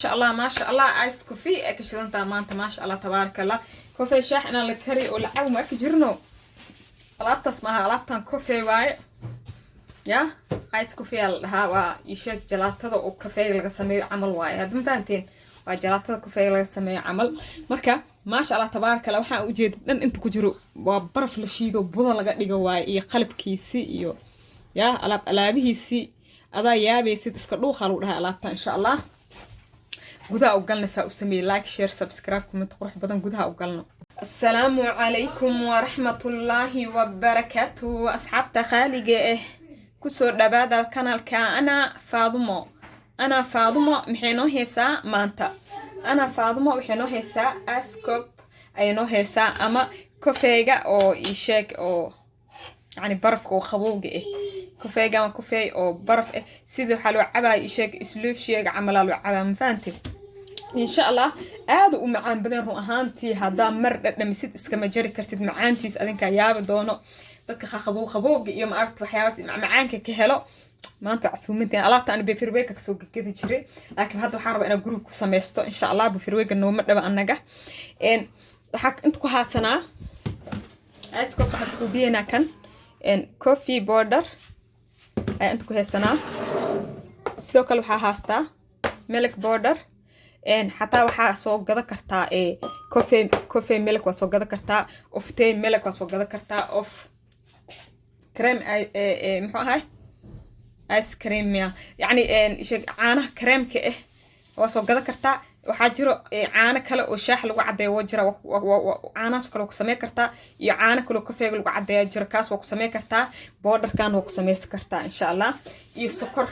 Maasha Allah, maasha Allah, ice coffee ay ka shidantaa maanta. Maasha Allah, tabaaraka Allah. Coffee shaax inaan la kari oo la cabo ma arki jirno. Alaabtaas maaha, alaabtan coffee waaye. Ya ice coffee aa la dhahaa. Waa isheeg jalaatada oo kafeega laga sameeyo camal waaye. Hadda ma fahanteen? Waa jalaatada kafeega laga sameeyo camal. Marka maasha Allah, tabaaraka Allah, waxaan ujeeda dhan inta ku jiro waa baraf la shiido, buda laga dhigo waaye, iyo qalabkiisi iyo ya alaab alaabihiisii. Adaa yaabaysid, iska dhuuqa lagu dhahay alaabta. Insha Allah gudaha u galnaysaa. U sameeyey like, share, subscribe, comment qurux badan. Gudaha u galno. Asalaamu calaykum waraxmatullaahi wabarakaatu. Asxaabta khaaliga ah, kusoo dhawaada kanaalka Ana Faadumo. Ana Faadumo maxay noo heesaa maanta? Ana Faadumo waxay noo heesaa ascob ayay noo heesaa, ama kofeega oo isheeg oo yani barafka oo qabowga ah. Kofeega ama kofeey oo baraf ah, sida waxaa loo cabaya isheeg isluushiyaga camalaa loo cabaa, ma fahantay? Insha Allah aada u macaan badan run ahaantii. Haddaa mar dhadhamisid, iskama jari kartid macaantiis. Adinkaa yaabi doono. Dadka qabow qabowga iyo maaragta waxyaabaas macaanka ka helo, maanta casuuminteen. Alaabta aan befirwega kasoo gegedi jiray, laakiin hadda waxaan rabaa inaan guriga ku sameysto insha Allah. Befirwega nooma dhaba annaga. Waxaa inta ku haasanaa ice-ka. Waxaan suubiyeynaa kan coffee powder ayaa inta ku haysanaa. Sidoo kale waxaa haastaa milk powder. Xataa waxaa soo gada kartaa coffee milk waa soo gada kartaa, of tea milk waa soo gada kartaa, of cream, muxuu ahay, ice cream ya, yacni caanaha creamka ah waa soo gada kartaa. Waxaa jiro caano kale oo shaax lagu caddeeyo waa jira, caanahaas kale waa ku samey kartaa, iyo caano kale oo kafeega lagu caddeeya jiro, kaas waa ku samey kartaa. Powderkan waa ku sameysan kartaa insha Allah, iyo sokor.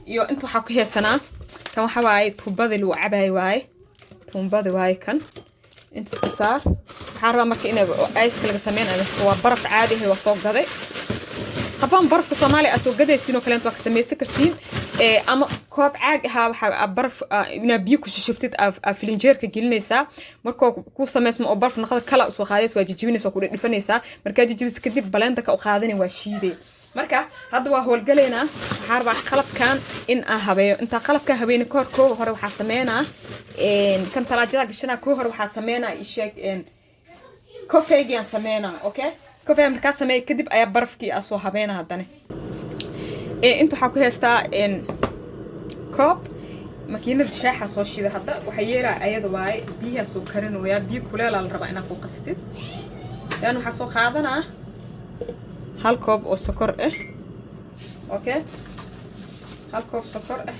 Iyo inta waxaa ku heesanaa kan waxa waaye tuubada lagu cabayo waaye, tuumbada waaye kan. Inta iska saar. Waxaan rabaa marka ina ice laga sameynayo waa baraf caadi ah, waa soo gaday. Qabaan barafka Soomaaliya aad soo gadaysiin oo kaleento waa ka sameysan kartiin, ama koob caag ahaa waxaa baraf inaad biyo ku shishubtid, aa filinjeerka gelinaysaa. Markoo ku sameysmo oo baraf naqada kala usoo qaadays, waa jijibinaysa, waa ku dhidhifanaysaa. Markaa jijibisa kadib blenderka u qaadani, waa shiiday. Marka hadda waa howlgalaynaa. Waxaa rabaa qalabkan in aan habeeyo. Intaa qalabkan habeyni kahor, koo hore waxaa sameynaa kan talaajada gashanaa. Koo hore waxaa sameynaa isheeg kofeegiaan sameynaa. Okay, kofeega markaa sameeya kadib ayaa barafkii aa soo habeynaa. Haddana inta waxaa ku haystaa koob makiinada shaaxa soo shida. Hadda waxaa yeelaa ayada waaye, biyahaa soo karinooyaa. Biyo kuleelaa la rabaa inaad ku qastid. Dan waxaa soo qaadanaa hal koob oo sokor ah. Okay, hal koob sokor ah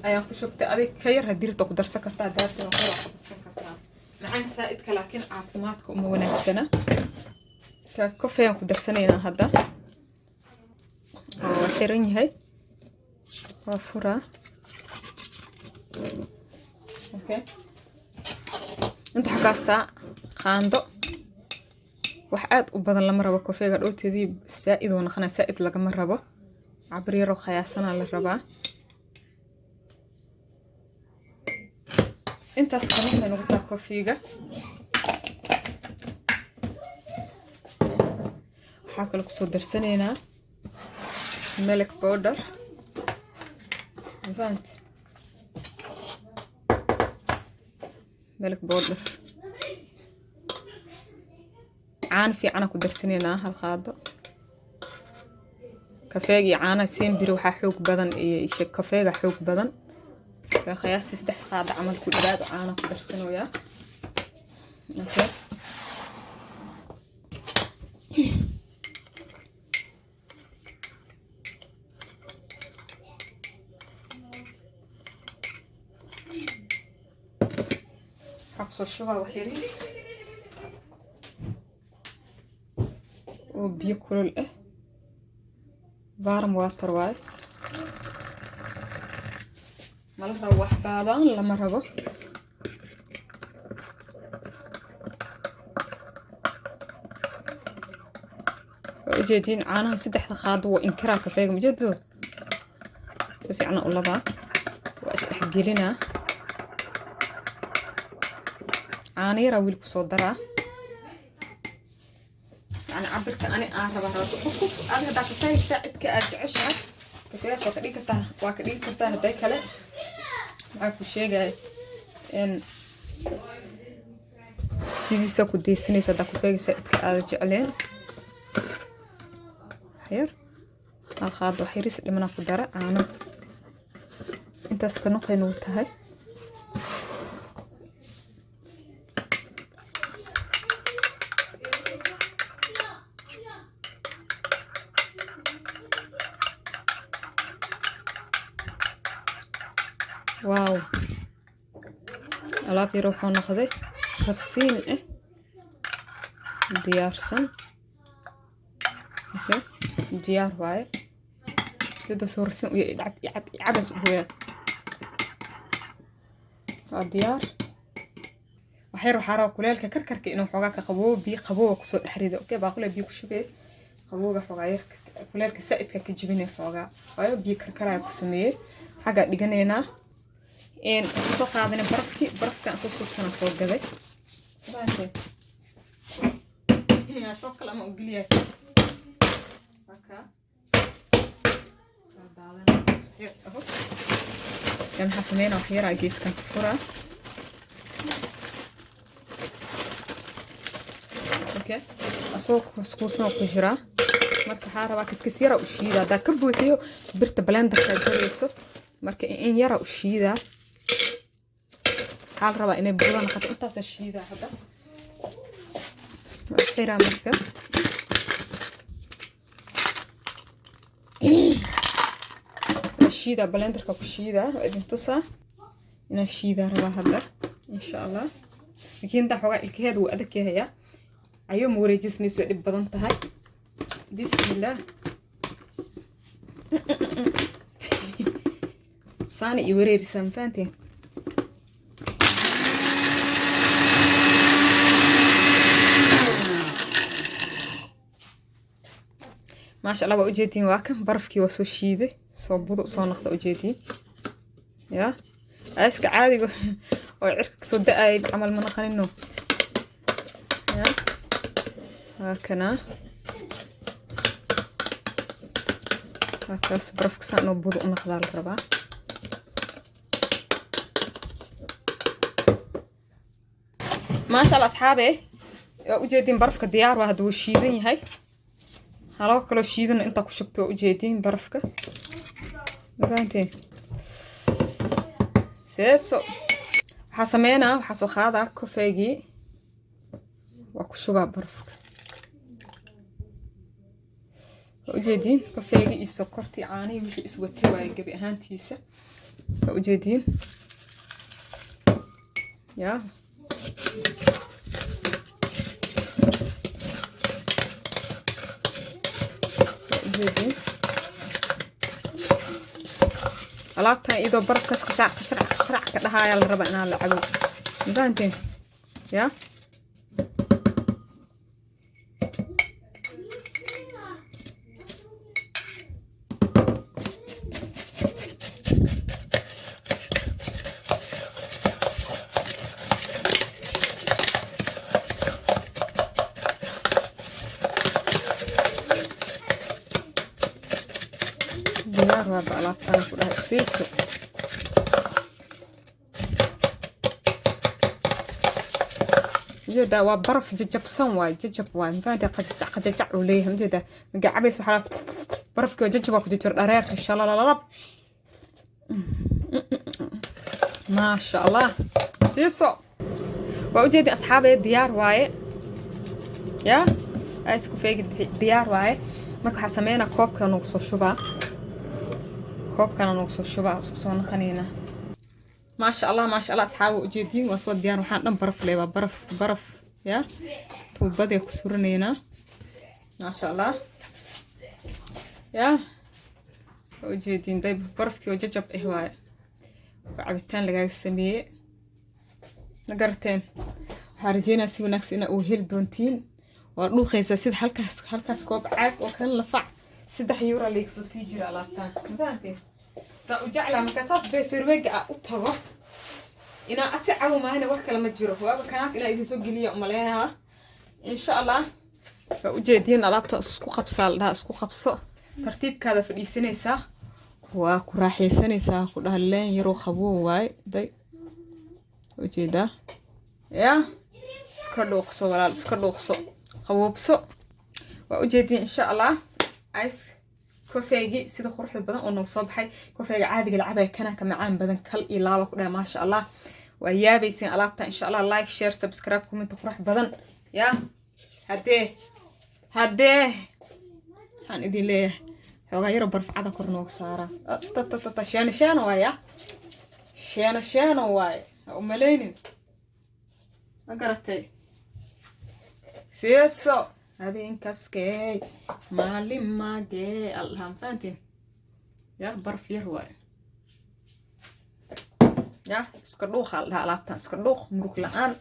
ayaan ku shubtay. Adig ka yar haddii rabto ku darsan kartaa, daartina kor waa ku darsan kartaa. Macaanka saa'idka laakiin caafimaadka uma wanaagsana. Ka kofeeyaan ku darsanaynaa hadda oo xiran yahay, waa furaa. Okay, inta waxaa kaastaa qaando. Wax aad u badan lama rabo kofeega, dhowteedii saa-id oo naqanaa. Saa-id lagama rabo, cabir yaroo khayaasanaa la rabaa. Intaas kale waxay noqotaa kofiga. Waxaa kale kusoo darsanaynaa milk powder, mafahant? Milk powder, caano fiicana ku darsanaynaa, hal qaado. Kafeega iyo caanaha sembiri waxaa xoog badan iyo kafeega xoog badan. Qiyaastii 3 qaado camal ku dhawaad caana ku darsanayaa. Okay, waxaa kusoo shubaa wax yariis oo biyo kulul ah, warm water waaye. Mala rabo wax baadaan, lama rabo. Waa ujeediin caanaha 3da qaado waa inkiraa kafeega majeedado. Si fiicna u labaa, waa isdhexgelinaa. Caano yaraa wiil kusoo daraa, yani cabirka ani aan raba rabo. Adi haddaa kafeega saacidka aad jeceshahay, kafeegaas waa ka dhigi kartaa, waa ka dhigi kartaa. Hadday kale Maxaa ku sheegaya in sidiisa ku deysanaysa haddaa kofeega saa-idka aada jecleen. Waxyar hal qaado, wax yaris dhimana ku dara. Caano intaas ka noqay nagu tahay. Wow, alaab yar wuxuu noqday rasiin ah, diyaarsan. Okay, diyaar waaye. Sida soo rasiin u icab icab icabas hooyaan, waa diyaar. Waxyar waxaa rabaa kuleelka karkarka inuu xoogaa ka qaboobo. Biyo qabooba kusoo dhex rida. Okay, baaqule biyo ku shubee, qabowga xoogaa yar kuleelka saa-idka ka jibinay xoogaa, waayo biyo karkaraya ku sameeyey. Xaggaa dhiganaynaa. Soo qaadanay barafkii, barafkaan soo suubsana soo gaday. Soo kale ama ugeliyahay haka. Maxaa sameynaa? Wax yaraa geeskan ka furaa. Okay, asagoo kuuskuusna ku jiraa. Marka waxaa rabaa kiskis yara u shiida. Haddaa ka buuxiyo, birta blenderka jarayso. Marka in yara u shiidaa. Waxaa la rabaa inay budo noqoto. Intaasa shiidaa hadda, waa xiraa. Marka shiidaa, blenderka ku shiidaa, waa idin tusaa. Inaan shiidaa rabaa hadda, insha Allah. Laakiin intaa xoogaa ilkaheeda wuu adag yahayaa, ayo ma wareejismayso, way dhib badan tahay. Bismillah, saana iyo wareerisaa, ma fahanteen? Maasha Allah, waa ujeediin. Waa kan barafkii, waa soo shiiday, soo budo soo noqda, ujeediin. Ya iska caadiga oo cirka kasoo da-ayay camal ma naqanino. Ya, waa kanaa, waa kaas. Barafka saa inuu budo u noqdaa la rabaa. Maasha Allah, asxaabe, waa ujeediin, barafka diyaar waa hadda, wuu shiidan yahay. Haloo kaloo shiidana intaa ku shubto. Waa ujeediin barafka, ma fahanteen? Seeso waxaa sameynaa, waxaa soo qaadaa kofeygii, waa ku shubaa barafka. Waa ujeediin, kofeygii iyo sokortii, caanihii, wixii iswatay waaye gebi ahaantiisa. Waa ujeediin ya. Ujeediin alaabtan iyadoo barafkaas qashaac qashrac qashrac ka dhahaaya la rabaa inaan la cabo, ma fahanteen? Ya, diyaar waaba alaabtaan ku dhahay. Siiso ujeedaa, waa baraf jajabsan waay, jajab waay, mafahanteen? Qajajac qajajac uu leeyahay, majeedaa? Magacabays waxaa barafkii oo jajabaa ku jajiro, dhareerka shalalalab. Maasha Allah, siiso waa ujeedi, asxaabee, diyaar waaye. Ya, ice coffee diyaar waaye. Marka waxaa sameynaa, koobka nagu soo shubaa, koobkana nagu soo shubaa, isku soo naqanaynaa. Maasha Allah, maasha Allah, asxaaba, ujeediin, waa soo diyaar. Waxaan dhan baraf le, waa baraf baraf. Ya, tuubadee ku suranaynaa. Maasha Allah, ya, waa ujeediin day, barafkii oo jajab ah waaye oo cabitaan lagaaga sameeyey. Ma garateen? Waxaa rajeynaya si wanaagsan inaa uu heli doontiin. Waa dhuuqaysaa sida halkaas halkaas koob caag oo kan lafac 3 euro layga soo sii jira alaabtaan, ma fahanteen? Saa u jeclaa markaa saas beeferweega ah u tago inaa asi cawo maahane, wax kale ma jiro. Waaba kanaaf inaa idin soo geliya umaleynaa, insha Allah. Waa ujeediin alaabta. Isku qabsaa la dhahaa, isku qabso, tartiibkaada fadhiisanaysaa. Waa ku raaxaysanaysaa, ku dhaha. Leen yaroo qabow waaye, day, ujeedaa? Ya, iska dhuuqso, walaal, iska dhuuqso, qaboobso. Waa ujeediin, insha Allah, ice coffeegi sida quruxda badan oo noogu soo baxay. Coffeega caadiga lacabaya kana ka macaan badan, kal iyo laaba, ku dhaha. Maasha Allah, waa yaabaysiin alaabta, insha Allah. Like, share, subscribe, comment qurux badan. Ya, haddee waxaan idin leeyahay, xoogaa yaro barfcada kor nooga saaraa. Tatata, sheena sheena waaya, sheena sheena waaye, ha umalaynin. Ma garatay? Siiso habeenkaskey maalin magee Allah, fahantiin? Ya, baraf yar waaye. Ya, iska dhuuqa la dhaha alaabtan, iska dhuuq, murug la-aan,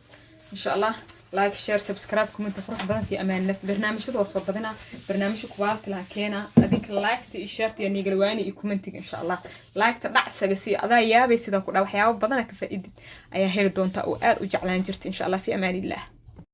insha Allah. Like, share, subscribe, comment qurux badan. Fi amaan. Barnaamijyada waa soo badinaa, barnaamijyo quality laha keena. Adinka like-ta iyo share-ta iyo nigalwaani iyo commentiga, insha Allah. Like-ta dhacsaga si adaa yaabay sidaa ku dha. Waxyaabo badana ka faa'iidid ayaa heli doontaa oo aad u jeclaan jirta, insha Allah. Fi amaan illah.